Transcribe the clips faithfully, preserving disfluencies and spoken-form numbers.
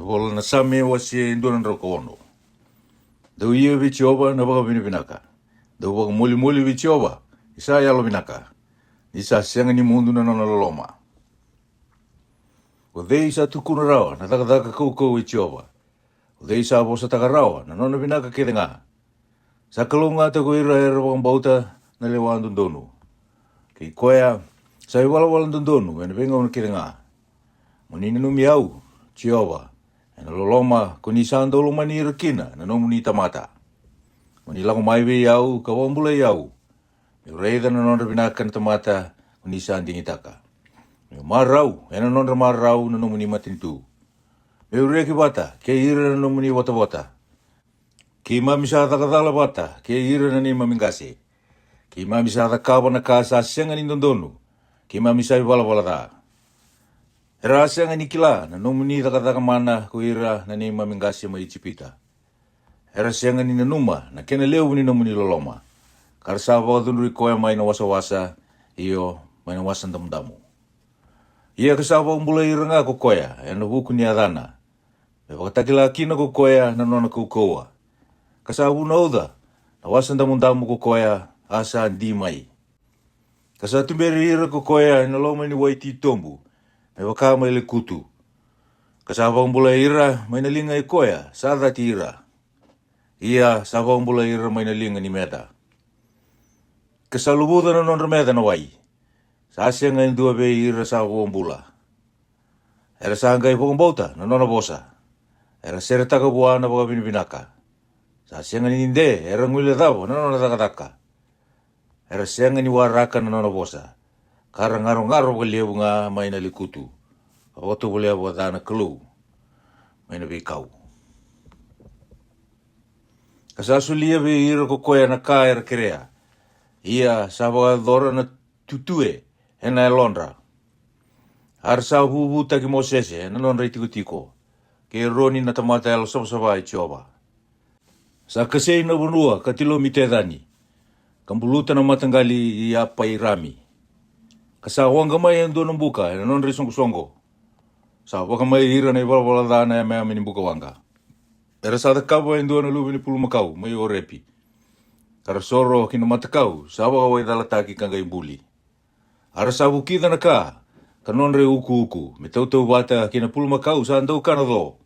Vola na Same wase e dua na drau ka ono. Dou ia vei Jiova na vakavinavinaka. Dou vakamolimoli vei Jiova, ni sa yalovinaka, ni sa sega ni mudu na nona loloma. O cei sa tukuna rawa na cakacaka kaukauwa i Jiova? O cei sa vosataka rawa na nona vinaka kece ga? Sa kalougata ko ira era vakabauta na lewa dodonu, kei koya sa ivalavala dodonu ena veigauna kece ga. Mo ni nanumi au, Jiova, ena loloma ko ni sa dau lomani ira kina na nomuni tamata. Mo ni lako mai vei au ka vakabulai au. Me'u raica na nodra vinaka na tamata ko ni sa digitaka. Me'u marau ena nodra marau na nomuni matanitu. Me'u reki vata kei ira na nomuni votavota. Keimami sa caka cala vata kei ira na neimami qase. Keimami sa cakava na ka sa sega ni dodonu. Keimami sa ivalavala ca. Era a sega ni kila na nomuni cakacaka mana ko ira na neimami qase mai Ijipita. Era sega ni nanuma na kena levu ni nomuni loloma, ka ra sa vakacudrui koya mai na wasawasa, io, mai na wasa damudamu. Ia ka sa vakabulai ira ga ko koya ena vuku ni yacana, me vakatakila kina ko koya na nona kaukauwa. Ka sa vunauca na wasa damudamu ko koya, a sa di mai. Ka sa tuberi ira ko koya ena loma ni wai titobu, me vaka mai lekutu. Ka sa vakabulai ira mai na liga i koya sa cati ira. Ia sa vakabulai ira mai na liga ni meca. Ka sa luvuca na nodra meca na wai. Sa sega e dua vei ira sa vuabula. Era sa qai vakabauta na nona vosa. Era seretaka vua na vakavinavinaka. Sa sega ni de era guilecava na nona cakacaka. Era sega ni waraka na nona vosa, ka ra garogaro vakalevu ga mai na lekutu, ka vakatovolea vakaca na Kalou mai na veikau. Ka sa solia vei ira ko koya na ka era kerea. Ia sa vakayacora na tutue ena yalodra. A ra sa vuvutaki Mosese ena nodra itikotiko, kei Eroni na tamata yalosavasava i Jiova. Sa kasei na vanua ka tilomi Tecani, ka buluta na mataqali i Apairami. Ka sa waqa mai e dua na buka ena nodra isoqosoqo. Sa vakamai ira na ivalavala ca na yameyame ni buka waqa. Era sa cakava e dua na luve ni pulumakau mai Orepi, ka ra soro ki na matakau sa vakawaicalataki ka qai buli. A ra sa vukica na ka, ka nodra iukuuku me tautauvata kei na pulumakau sa dau kana co.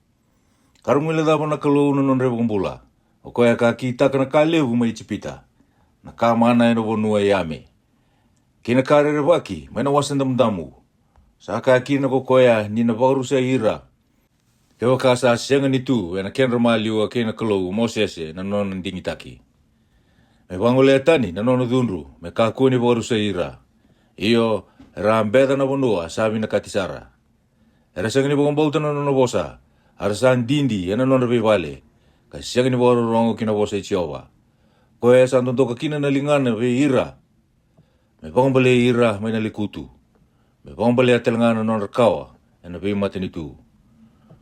Ka ra guilecava na Kalou na nodra ivakabula, o koya ka kitaka na ka levu mai Ijipita, na ka mana ena vanua e Ame, kei na ka rerevaki mai na wasa damudamu. Sa kaya kina ko koya ni na vakarusai ira, kevaka sa sega ni tu ena kedra maliwa kei na Kalou o Mosese na nona digitaki, me vagolea tani na nona cudru me kakua ni vakarusai ira. Io, era a beca na vanua sa vinakati sara. Era sega ni vakabauta na nona vosa, a ra sa didi ena nodra veivale, ka sega ni vakarorogo ki na vosa i Jiova, koya sa dodoka kina na ligana vei ira, me vakabalei ira mai na lekutu, me vakabalea talega na nodra kawa ena veimatanitu,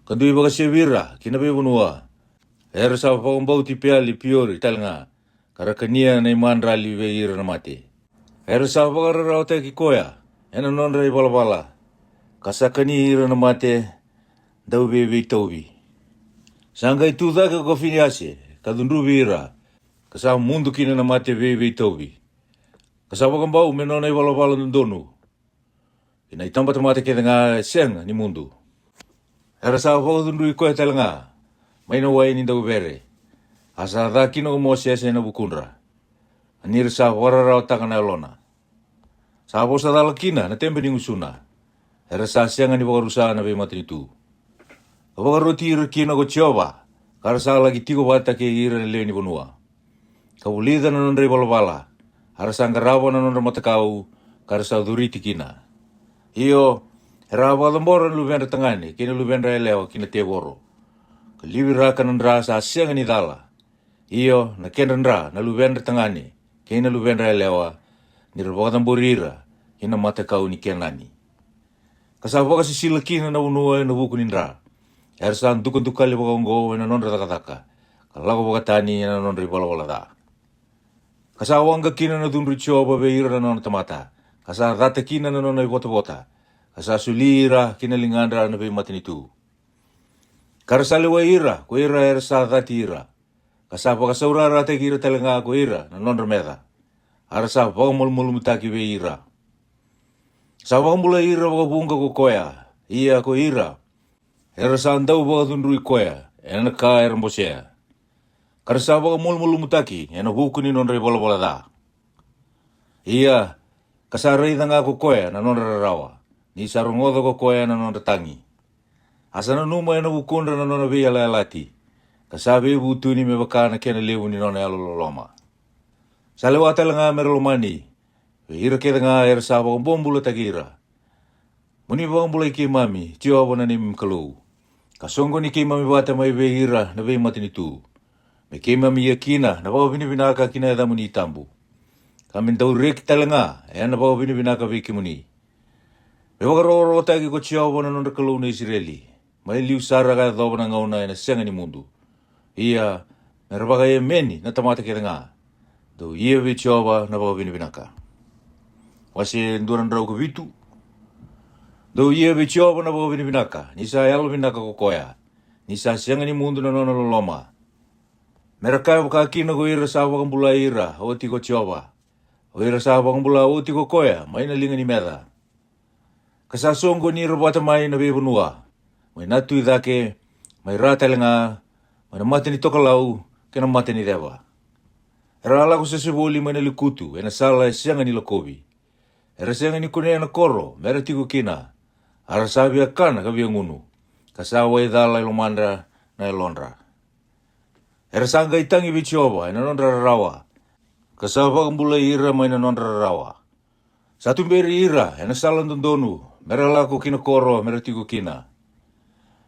ka dui vakasevi ira ki na veivanua. Era sa vakabauti Peali Piori talega, ka ra kania na imadrali vei ira na mate. Era sa vakararawataki koya ena nodra ivalavala, ka sa kani ira na mate dauveiveitauvi. Sa qai tu cake ko Finiase ka cudruvi ira, ka sa mudu kina na mate veiveitauvi. Ka sa vakabau me nona ivalavala dodonu, kei na itabatamata kece ga e sega ni mudu. Era sa vakacudrui koya talega mai na wai ni dauvere, a sa ca kina ko Mosese ena vukudra, a ni ra sa vakararawataka na yalona. Sa vosa cala kina na tebe ni gusuna, era sa sega ni vakarusa na veimatanitu, ka vakaroti ira kina ko Jiova, ka ra sa laki tiko vata kei ira na lewe ni vanua. Ka vulica na nodra ivalavala, a ra sa qarava na nodra matakau, ka ra sa curiti kina. Io, era a vakacabora na luvedra tagane kei na luvedra yalewa ki na tevoro, ka liviraka na dra sa sega ni cala, io, na kedra dra na luvedra tagane kei na luvedra yalewa, ni ra vakacabori ira ki na matakau ni Kenani. Ka sa vakasisila kina na vanua ena vuku ni dra. Era sa dukadukali vakaoqo ena nodra cakacaka, ka lako vakatani ena nodra ivalavala ca. Ka sa waqa kina na cudru i Jiova vei ira na nona tamata, ka sa cata kina na nona ivotavota, ka sa soli ira ki na ligadra na veimatanitu. Ka ra sa lewai ira ko ira era sa cati ira, ka sa vakasaurarataki ira tale ga ko ira na nodra meca, a ra sa vakamalumalumutaki vei ira. Sa vakabulai ira vakavuqa ko koya, ia ko ira era sa dau vakacudrui koya ena ka era bosea, ka ra sa vakamalumalumutaki ena vuku ni nodra ivalavala ca. Ia, ka sa raica ga ko koya na nodra rarawa, ni sa rogoca ko koya na nodra tagi. A sa nanuma ena vukudra na nona veiyalayalati, ka sa veivutuni me vaka na kena levu ni nona yalololoma. Sa lewa tale ga me ra lomani vei ira kece ga era sa vakabobulataki ira. Mo ni vakabulai keimami, Jiova na neimami Kalou, ka soqoni keimami vata mai vei ira na veimatanitu, me keimami ia kina na vakavinavinaka ki na yacamuni tabu, ka me dau reki tale ga ena vakavinavinaka vei kemuni. Me vakarokorokotaki ko Jiova na nodra Kalou na Isireli, mai liu sara ka yacova na gauna ena sega ni mudu. Ia, me ra vakaemeni na tamata kece ga. Dou ia vei Jiova na vakavinavinaka. Wase dua na drau ka vitu. Dou ia vei Jiova na vakavinavinaka, ni sa yalovinaka ko koya, ni sa sega ni mudu na nona loloma. Me ra kaya vaka kina ko ira sa vakabulai ira oti ko Jiova, o ira sa vakabula oti ko koya mai na liga ni meca, ka sa soqoni ira vata mai na veivanua, mai na tu i cake, mai ra tale ga, mai na mata ni tokalau kei na mata ni ceva. Era a lako sese voli mai na lekutu ena sala e sega ni lakovi. Era sega ni kunea na koro me ra tiko kina, a ra sa via kana ka via gunu, ka sa waicala e lomadra na yalodra. Era sa qai tagi vei Jiova ena nodra rarawa, ka sa vakabulai ira mai na nodra rarawa. Sa tuberi ira ena sala dodonu me ra lako ki na koro me ra tiko kina.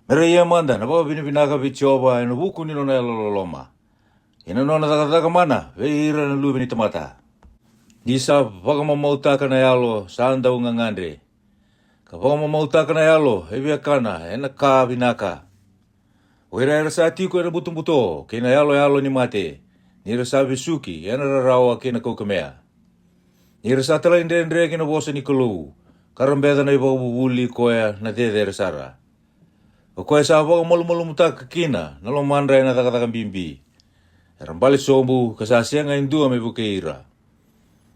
Me ra ia mada na vakavinavinaka vei Jiova ena vuku ni nona yalololoma, kei na nona cakacaka mana vei ira na luve ni tamata. Ni sa vakamamautaka na yalo sa dau gagadre, ka vakamamautaka na yalo e viakana ena ka vinaka. O ira era sa tiko ena butobuto kei na yaloyalo ni mate, ni ra sa vesuki ena rarawa kei na kaukamea. Ni ra sa talaidredre ki na vosa ni Kalou, ka ra beca na ivakavuvuli koya na cecere sara. O koya sa vakamalumalumutaka kina na lomadra ena cakacaka bibi. Era bale sobu ka sa sega e dua me vukei ira.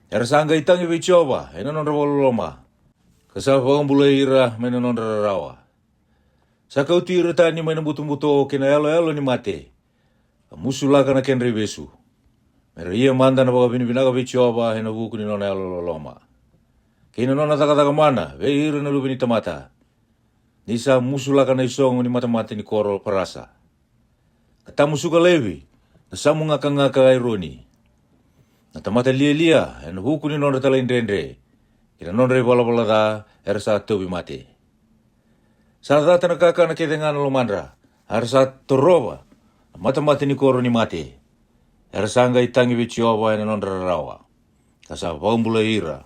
Era sa qai tagi vei Jiova ena nodra vakaloloma, ka sa vakabulai ira mai na nodra rarawa. Sa kauti ira tani mai na butobuto kei na yaloyalo ni mate, ka musulaka na kedra ivesu. Me ra ia mada na vakavinavinaka vei Jiova ena vuku ni nona yalololoma, kei na nona cakacaka mana vei ira na luve ni tamata. Ni sa musulaka na isogo ni matamata ni koro parasa, ka tamusuka laivi na samugakagaka Aironi, na tamata lialia ena vuku ni nodra talaidredre kei na nodra ivalavala ca era sa tauvi mate. Sa cata na kakana kece ga na lomadra, a ra sa torova na matamata ni koro ni mate. Era sa qai tagi vei Jiova ena nodra rarawa, ka sa vakabulai ira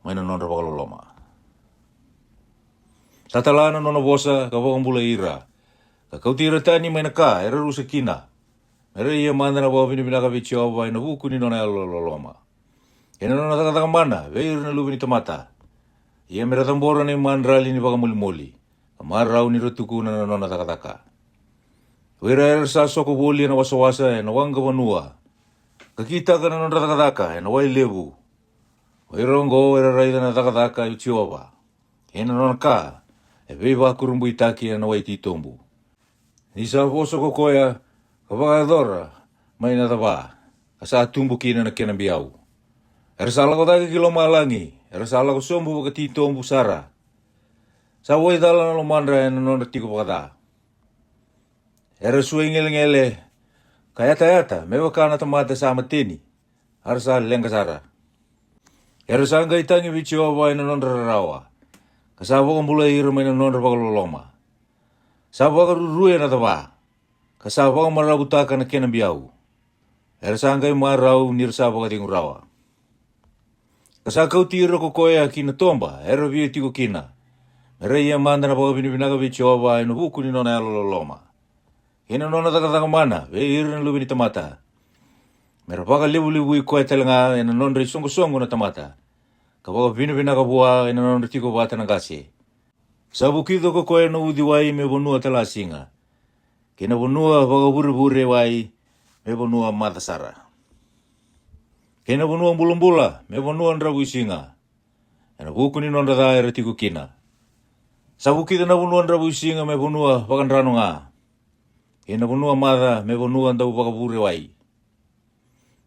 mai na nodra vakaloloma. Sa tala na nona vosa ka vakabulai ira, ka kauti ira tani mai na ka era rusa kina. Me ra ia mada na vakavinavinaka vei Jiova ena vuku ni nona yalololoma, kei na nona cakacaka mana vei ira na luve ni tamata. Ia me ra cabora na imadrali ni vakamolimoli, ka marau ni ra tukuna na nona cakacaka. O ira era sa soko voli ena wasawasa ena waqa vanua, ka kitaka na nodra cakacaka ena wai levu. O ira oqo era raica na cakacaka i Jiova, kei na nona ka e veivakurabuitaki ena wai titobu. Ni sa vosa ko koya, ka vakayacora mai na cava, ka sa tubu kina na kena biau. Era sa lako cake ki lomalagi, era sa lako sobu vakatitobu sara. Sa waicala na lomadra ena nodra tiko vakaca. Era suaigelegele ka yatayata me vaka na tamata sa mateni, a ra sa leqa sara. Era sa qai tagi vei Jiova ena nodra rarawa, ka sa vakabulai ira mai na nodra vakaloloma. Sa vakarurue na cava, ka sa vakamaravutaka na kena biau. Era sa qai marau ni ra sa vakacegu rawa. Ka sa kauti ira ko koya ki na toba era via tiko kina. Me ra ia mada na vakavinavinaka vei Jiova ena vuku ni nona yalololoma, kei na nona cakacaka mana vei ira na luve ni tamata. Me ra vakalevulevui koya tale ga ena nodra isoqosoqo na tamata, ka vakavinavinaka vua ena nodra tiko vata na qase. Sa vukica ko koya na uciwai me vanua talasiga, kei na vanua vakavurevure wai me vanua maca sara, kei na vanua bulabula me vanua dravuisiga, ena vuku ni nodra ca era tiko kina. Sa vukica na vanua dravuisiga me vanua vakadrano ga, kei na vanua maca me vanua dau vakavure wai.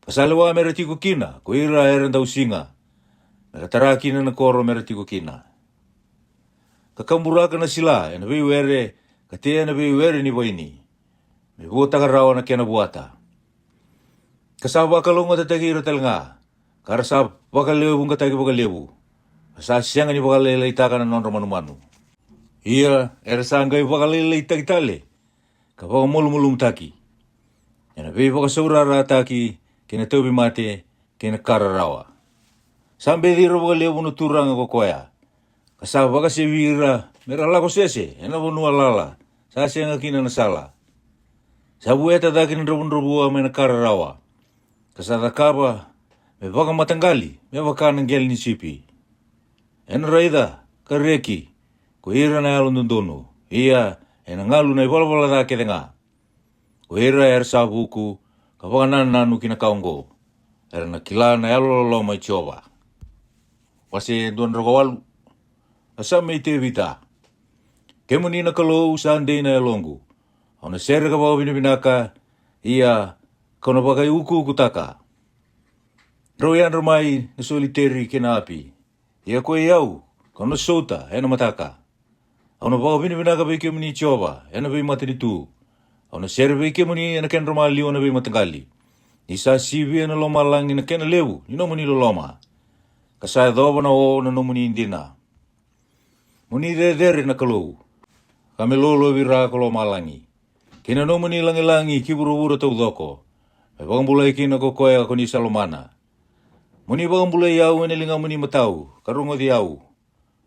Ka sa lewa me ra tiko kina ko ira era dau siga, me ra tara kina na koro me ra tiko kina. Ka kaburaka na sila ena veiwere, ka tea na veiwere ni vaini, me vuataka rawa na kena vuata. Ka sa vakalougatataki ira tale ga, ka ra sa vakalewevuqataki vakalevu, ka sa sega ni vakalailaitaka na nodra manumanu. Ia era sa qai vakalailaitaki tale, ka vakamalumalumutaki, ena veivakasaurarataki kei na tauvimate kei na ka rarawa. Sa beci ira vakalevu na Turaga ko koya, ka sa vakasevi ira me ra lako sese ena vanua lala, sa sega kina na sala. Sa vueta cake na dravudravua mai na ka rarawa, ka sa cakava me vakamataqali me vaka na qele ni sipi. Ena raica ka reki ko ira na yalododonu, ia ena galu na ivalavala ca kece ga. Ko ira era sa vuku ka vakanananu ki na ka oqo, era na kila na yalololoma i Jiova. Wase dua drau ka walu. A Same i Tevita. Kemuni na Kalou sa dei na yaloqu. Au na sere ka vakavinavinaka, ia kau na vakaiukuukutaka. Drau yadra mai na soliteri kei na api, ia koi au kau na souta ena mataka. Au na vakavinavinaka vei kemuni Jiova ena veimatanitu. Au na sere vei kemuni ena kedra maliwa na veimataqali. Ni sa sivia na lomalagi na kena levu ni nomuni loloma, ka sa yacova na o na nomuni dina. Mo ni cecere na Kalou, ka me lolovira ko lomalagi, kei na nomuni lagilagi ki vuravura taucoko, me vakabulai kina ko koya ko ni sa lomana. Mo ni vakabulai au ena ligamuni matau ka rogoci au.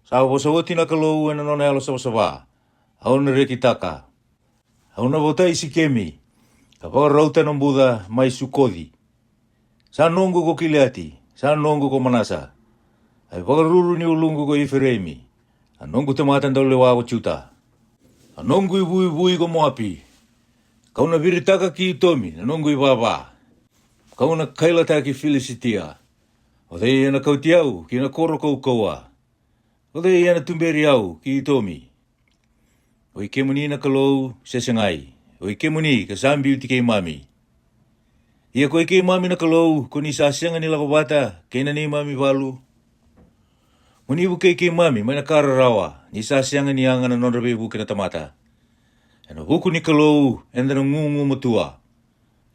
Sa vosa oti na Kalou ena nona yalo savasava, au na rekitaka. Au na votai Sikemi, ka vakarauta na buca mai Sukoci. Sa noqu ko Kiliati, sa noqu ko Manasa. A ivakaruru ni uluqu ko Ifireimi, a noqu tamata daulewa ko Juta. A noqu ivuivui ko Moapi. Kau na viritaka ki Itomi na noqu ivava. Kau na kailataki Filisitia. O cei ena kauti au ki na koro kaukauwa? O cei ena tuberi au ki Itomi? Oi kemuni na Kalou, se segai, oi kemuni ka sa biuti keimami. Ia koi keimami na Kalou, ko ni sa sega ni lako vata kei na neimami valu. Mo ni vukei keimami mai na ka rarawa, ni sa sega ni yaga na nodra veivuke na tamata. Ena vuku ni Kalou eda na gugumatua,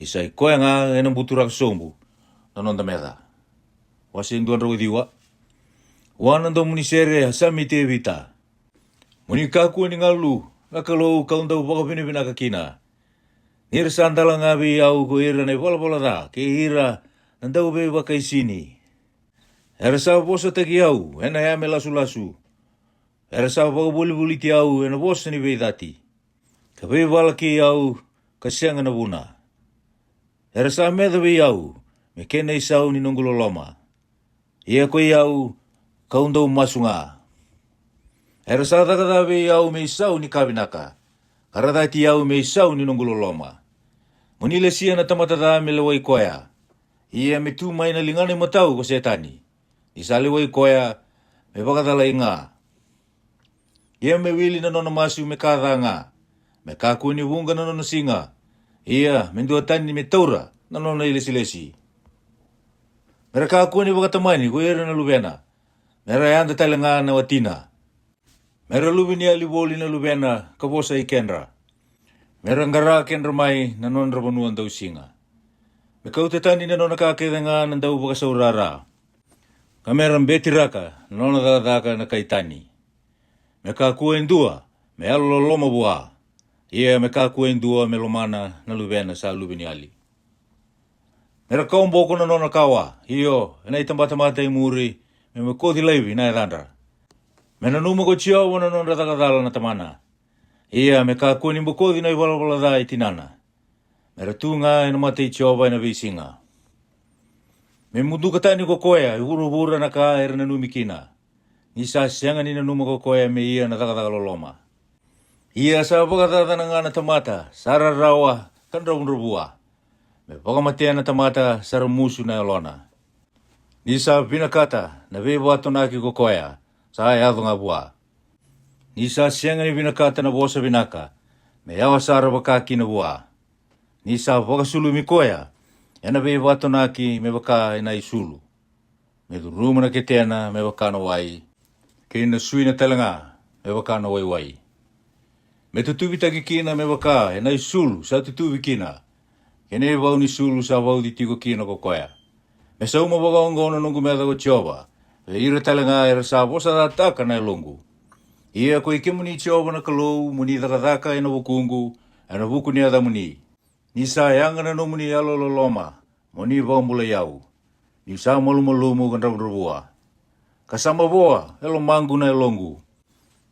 ni sa i koya ga ena buturaka sobu na noda meca. Wase dua drau ciwa. Ua na domo ni sere a Same i Tevita. Mo ni kakua ni galu na Kalou kau dau vakavinavinaka kina. Ni ra sa dala ga vei au ko ira na ivalavala ca kei ira na dauveivakaisini. Era sa vosataki au ena yame lasulasu. Era sa vakavolivoliti au ena vosa ni veicati, ka veivala kei au ka sega na vuna. Era sa meca vei au me kena isau ni noqu loloma. Ia koi au kau dau masu ga. Era sa caka ca vei au me isau ni ka vinaka, ka ra cati au me isau ni noqu loloma. Mo ni lesia na tamata ca me lewai koya. Ia me tu mai na ligana imatau ko Setani, ni sa lewai koya me vakacalai ga. Ia me wili na nona masu me ka ca ga, me kakua ni vuqa na nona siga. Ia me duatani me taura na nona ilesilesi. Me ra kakua ni vakatamani ko ira na luvena, me ra yada tale ga na watina. Me ra luveniyali voli na luvena ka vosa i kedra. Me ra qara kedra mai na nodra vanua dausiga. Me kauta tani na nona ka kece ga na dau vakasaurara, ka me ra betiraka na nona cakacaka na kai tani. Me kakua e dua me yalololoma vua. Ia me kakua e dua me lomana na luvena sa luveniyali. Me ra kawaboko na nona kawa, io, ena itabatamata e muri me mokoci laivi na yacadra. Me nanuma ko Jiova na nodra caka cala na tamana. Ia me kakua ni bokoci na ivalavala ca e tinana. Me ra tu ga ena mata i Jiova ena veisiga. Me muduka tani ko koya e vuravura na ka era nanumi kina, ni sa sega ni nanuma ko koya me ia na cakacaka loloma. Ia sa vakacacana ga na tamata sa rarawa ka dravudravua, me vakamatea na tamata sa ramusu na yalona. Ni sa vinakata na veivatonaki ko koya, sa yaco ga vua. Ni sa sega ni vinakata na vosa vinaka, me yawa sara vaka kina vua. Ni sa vakasulumi koya ena veivatonaki me vaka ena isulu, me curuma na ketena me vaka na wai, kei na suina tale ga me vaka na waiwai. Me tutuvitaki kina me vaka ena isulu sa tutuvi kina, kei na ivau ni sulu sa vauci tiko kina ko koya. Me sauma vakaoqo na noqu meca ko Jiova vei ira tale ga era sa vosacataka na yaloqu. Ia ko i kemuni Jiova na Kalou, mo ni cakacaka ena vukuqu, ena vuku ni yacamuni. Ni sa yaga na nomuni yalololoma, mo ni vakabulai au. Niu sa malumalumu ka dravudravua, ka sa mavoa e lomaqu na yaloqu.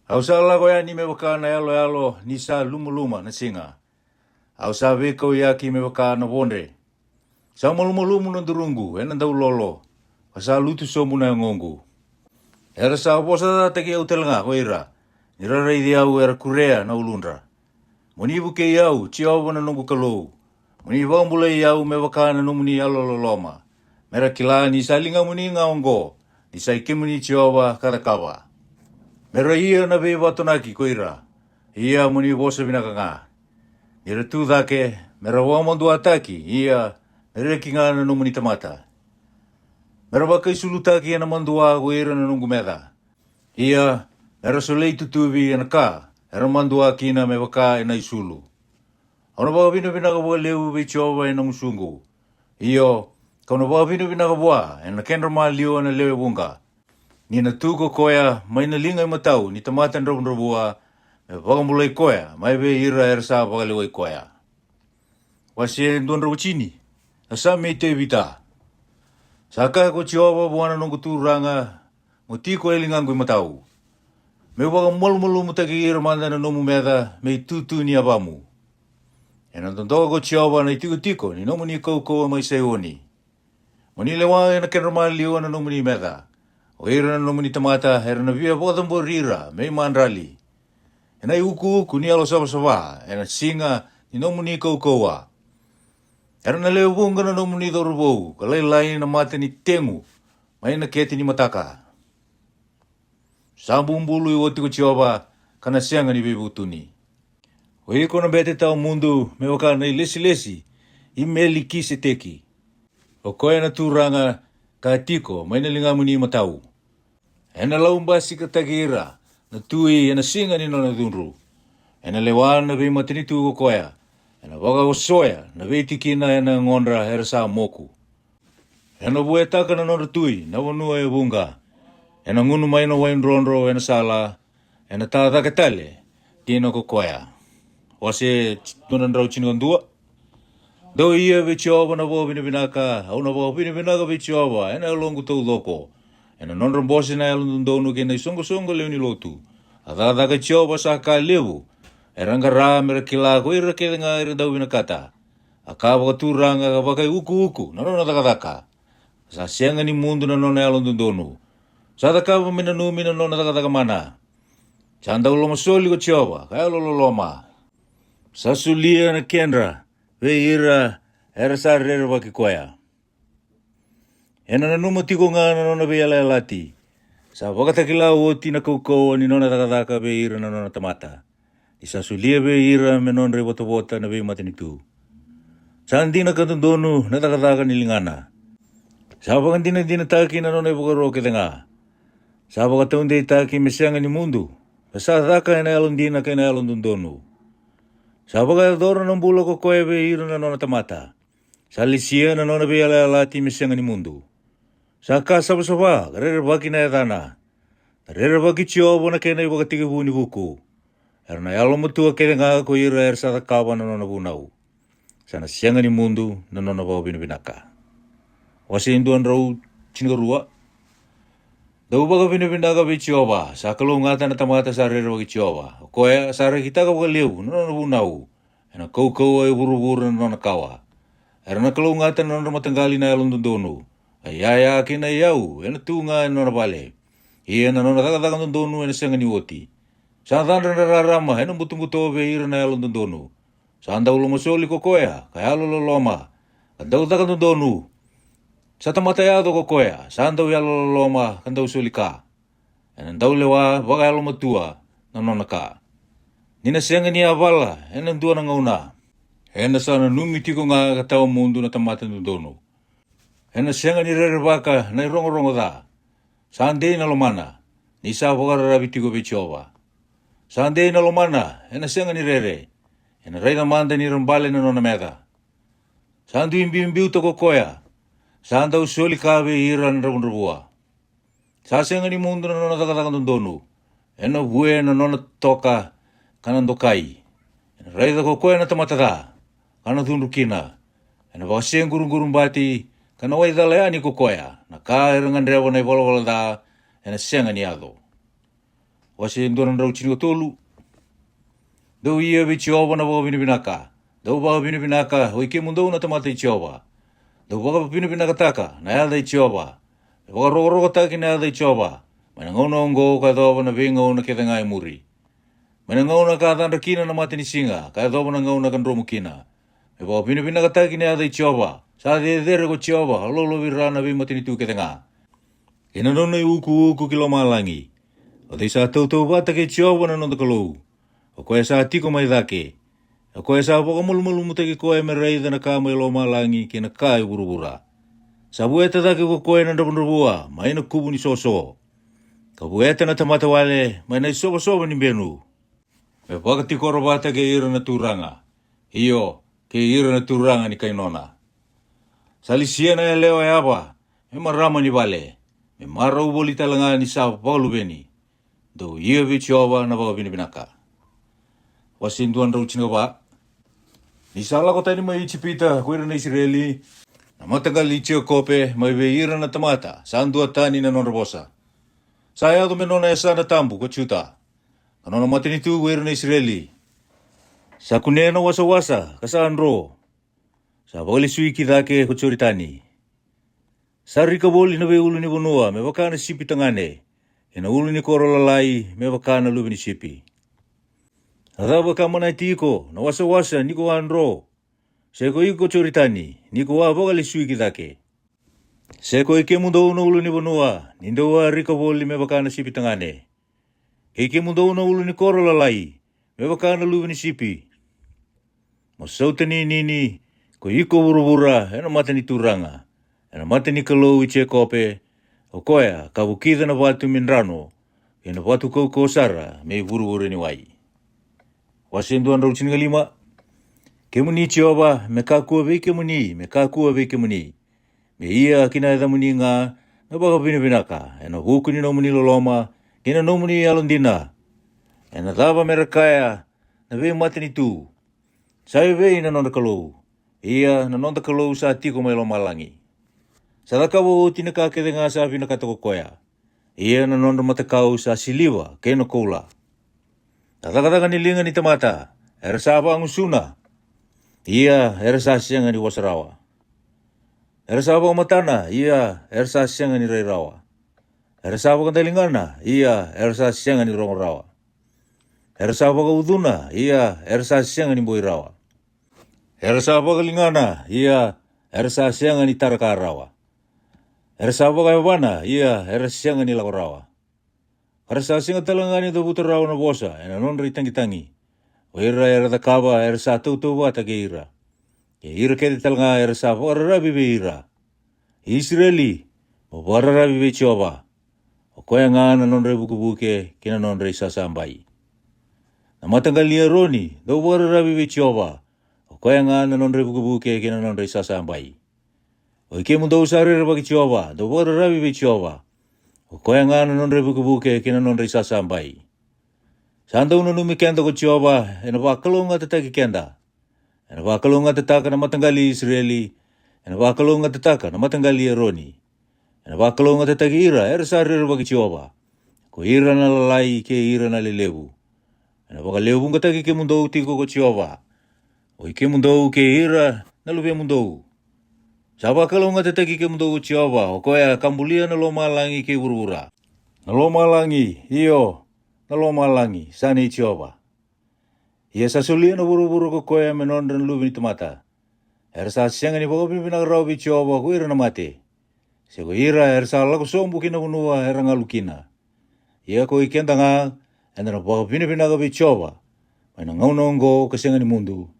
Au sa lako yani me vaka na yaloyalo ni sa lumaluma na siga. Au sa veikauyaki me vaka na vodre. Sa malumalumu na duruqu ena daulolo, ka sa lutu sobu na yagoqu. Era sa vosacataki au tale ga ko ira, ni ra raici au era kurea na uludra. Mo ni vukei au, Jiova na noqu Kalou. Mo ni vakabulai au me vaka na nomuni yalololoma. Me ra kila ni sa ligamuni ga oqo, ni sa i kemuni Jiova ka cakava. Me ra ia na veivatonaki ko ira, ia mo ni vosa vinaka ga. Ni ra tu cake, me ra vakamaduataki, ia me reki ga na nomuni tamata. Me ra vakaisulutaki ena madua ko ira na noqu meca. Ia me ra solei tutuvi ena ka era madua kina me vaka ena isulu. Au na vakavinavinaka vakalevu vei Jiova ena gusuqu. Io, kau na vakavinavinaka vua ena kedra maliwa na lewe vuqa. Ni na tu ko koya mai na liga imatau ni tamata dravudravua, me vakabulai koya mai vei ira era sa vakalewai koya. Wase dua drau tini. Na Same i Tevita. Sa kaya ko Jiova vua na noqu Turaga, mo tiko e ligaqu imatau. Meu vakamalumalumutaki ira mada na nomu meca me itutu ni yavamu. Ena dodoka ko Jiova na itikotiko ni nomuni kaukauwa mai Saioni. Mo ni lewa ena kedra maliwa na nomuni meca. O ira na nomuni tamata era na via vakacabori ira me imadrali. Ena iukuuku ni yalo savasava ena siga ni nomuni kaukauwa. Era na lewe vuqa na nomuni cauravou, ka lailai na mata ni tegu mai na kete ni mataka. Sa bubului oti ko Jiova, ka na sega ni veivutuni. O iko na bete tawa mudu me vaka na ilesilesi i Melikiseteki. O koya na Turaga ka tiko mai na ligamuni matau. Ena laubasikataki ira na tui ena siga ni nona cudru. Ena lewa na veimatanitu ko koya. Ena vakaosoya na veitikina ena yagodra era sa moku. Ena vuetaka na nodra tui na vanua e vuqa. Ena gunu mai na wai drodro ena sala. Ena ta cake tale dina ko koya. Wase dua na drau tinikadua. Dou ia vei Jiova na vakavinavinaka, au na vakavinavinaka vei Jiova ena yaloqu taucoko. Ena nodra bose na yalododonu kei na isoqosoqo lewe ni lotu. A cakacaka i Jiova sa ka levu. Era qara me ra kila ko ira kece ga era dau vinakata. A ka vakaturaga ka vakaiukuuku na nona cakacaka. Sa sega ni mudu na nona yalododonu. Sa cakava me nanumi na nona cakacaka mana. Sa dau lomasoli ko Jiova ka yalololoma. Sa solia na kedra vei ira era sa rerevaki koya. Ena nanuma tiko ga na nona veiyalayalati. Sa vakatakila oti na kaukauwa ni nona cakacaka vei ira na nona tamata. Ni sa solia vei ira me nodra ivotavota na veimatanitu. Sa dina ka dodonu na cakacaka ni ligana. Sa vakadinadinataki na nona ivakaro kece ga. Sa vakataudeitaki me sega ni mudu. Ka sa caka ena yalodina kei na yalododonu. Sa vakayacora na bula ko koya vei ira na nona tamata. Sa lesia na nona veiyalayalati me sega ni mudu. Sa ka savasava ka rerevaki na yacana. Na rerevaki Jiova na kena ivakatekivu ni vuku. Era na yalomatua kece ga ko ira era sa cakava na nona vunau. Sa na sega ni mudu na nona vakavinavinaka. Wase dua drau tinikarua. Dou vakavinavinaka vei Jiova, sa kalougata na tamata sa rerevaki Jiova. O koya sa rekitaka vakalevu na nona vunau. Ena kaukauwa e vuravura na nona kawa. Era na kalougata na nodra mataqali na yalododonu. A iyaya kei na iyau ena tu ga ena nona vale. Ia na nona cakacaka dodonu ena sega ni oti. Sa cadra na rarama ena butobuto vei ira na yalododonu. Sa dau lomasoli ko koya ka yalololoma, ka dau caka dodonu. Sa tamata yaco ko koya sa dau yalololoma ka dau soli ka. Ena dau lewa vakayalomatua na nona ka. Ni na sega ni yavala ena dua na gauna, ena sa nanumi tiko ga ka tawa mudu na tamata dodonu. Ena sega ni rerevaka na irogorogo ca. Sa dei na lomana, ni sa vakararavi tiko vei Jiova. Sa dei na lomana, ena sega ni rere. Ena raica mada ni ra bale na nona meca. Sa dui biubiuta ko koya. Sa dau soli ka vei ira na dravudravua. Sa sega ni mudu na nona cakacaka dodonu. Ena vue na nona toka ka na dokai. Ena raica ko koya na tamata ca ka na cudru kina. Ena vakasegurugurubati ka na waicala yani ko koya. Na ka era gadreva na ivalavala ca ena sega ni yaco. Wase dua na drau tini ka tolu. Dou ia vei Jiova na vakavinavinaka. Dou vakavinavinaka, oi kemudou na tamata i Jiova. Dou vakavinavinakataka na yaca i Jiova. Me vakarokorokotaki na yaca i Jiova mai na gauna oqo ka yacova na veigauna kece ga e muri. Mai na gauna ka cadra kina na mata ni siga ka yacova na gauna ka dromu kina. Me vakavinavinakataki na yaca i Jiova. Sa cecere ko Jiova, a lolovira na veimatanitu kece ga. Kei na nona iukuuku ki lomalagi. O cei sa tautauvata kei Jiova na noda Kalou? O koya sa tiko mai cake. O koya sa vakamalumalumutaki koya me raica na ka mai lomalagi kei na ka e vuravura. Sa vueta cake ko koya na dravudravua mai na kuvu ni soso, ka vueta na tamata wale mai na isovasova ni benu. Me vakatikora vata kei ira na turaga, io, kei ira na turaga ni kai nona. Sa lisia na yalewa yava me marama ni vale, me marau voli tale ga ni sa vakaluveni. Dou ia vei Jiova na vakavinavinaka. Wase dua na drau tini ka va. Ni sa lako tani mai Ijipita ko ira na Isireli, na mataqali i Jekope mai vei ira na tamata sa dua tani na nodra vosa. Sa yaco me nona yasana tabu ko Juta, ka nona matanitu ko ira na Isireli. Sa kunea na wasawasa ka sa dro. Sa vakalesui ki cake ko Joritani. Sa rika voli na veiulunivanua me vaka na sipi tagane, kei na ulu ni koro lalai me vaka na luve ni sipi. A cava ka manati iko na wasawasa ni ko a dro? Se ko iko Joritani, ni ko a vakalesui ki cake? Se ko i kemudou na ulunivanua, ni dou a rika voli me vaka na sipi tagane, kei kemudou na ulu ni koro lalai me vaka na luve ni sipi? Mo sautaninini ko iko vuravura ena mata ni Turaga, ena mata ni Kalou i Jekope, o koya ka vukica na vatu me drano, kei na vatu kaukauwa sara me ivurevure ni wai. Wase dua drau tinikalima. Kemuni Jiova, me kakua vei kemuni, me kakua vei kemuni, me ia ki na yacamuni ga na vakavinavinaka ena vuku ni nomuni loloma kei na nomuni yalodina. Ena cava me ra kaya na veimatanitu, sa evei na nodra Kalou? Ia na noda Kalou sa tiko mai lomalagi. Sa cakava oti na ka kece ga sa vinakata ko koya. Ia na nodra matakau sa siliva kei na koula. Na cakacaka ni liga ni tamata era sa vagusuna, ia era sa sega ni vosa rawa. Era sa vakamatana, ia era sa sega ni rai rawa. Era sa vakadaligana, ia era sa sega ni rogo rawa. Era sa vakaucuna, ia era sa sega ni boi rawa. Era sa vakaligana, ia era sa sega ni tara ka rawa. Era sa vakayavana, ia era sega ni lako rawa. Ka ra sa sega tale ga ni cavuta rawa na vosa ena nodra itagitagi. O ira era cakava era sa tautauvata kei ira, kei ira kece tale ga era sa vakararavi vei ira. Isireli, mo vakararavi vei Jiova, o koya ga na nodra ivukevuke kei na nodra isasabai. Na mataqali i Eroni, dou vakararavi vei Jiova, o koya ga na nodra ivukevuke kei na nodra isasabai. Oi kemudou sa rerevaki Jiova, dou vakararavi vei Jiova, o koya ga na nodra ivukevuke kei na nodra isasabai. Sa dau nanumi keda ko Jiova, ena vakalougatataki keda. Ena vakalougatataka na mataqali i Isireli, ena vakalougatataka na mataqali i Eroni. Ena vakalougatataki ira era sa rerevaki Jiova, ko ira na lalai kei ira na lelevu. Ena vakalevuqataki kemudou tiko ko Jiova, oi kemudou kei ira na luvemudou. Sa vakalougatataki kemudou ko Jiova, o koya ka bulia na lomalagi kei vuravura. Na lomalagi, io, na lomalagi sa nei Jiova. Ia sa solia na vuravura ko koya me nodra na luve ni tamata. Era sa sega ni vakavinavinaka rawa vei Jiova ko ira na mate, se ko ira era sa lako sobu ki na vanua era galu kina. Ia ko i keda ga, eda na vakavinavinaka vei Jiova mai na gauna oqo ka sega ni mudu.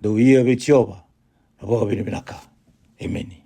Dou ia vei Jiova na vakavinavinaka. Emeni.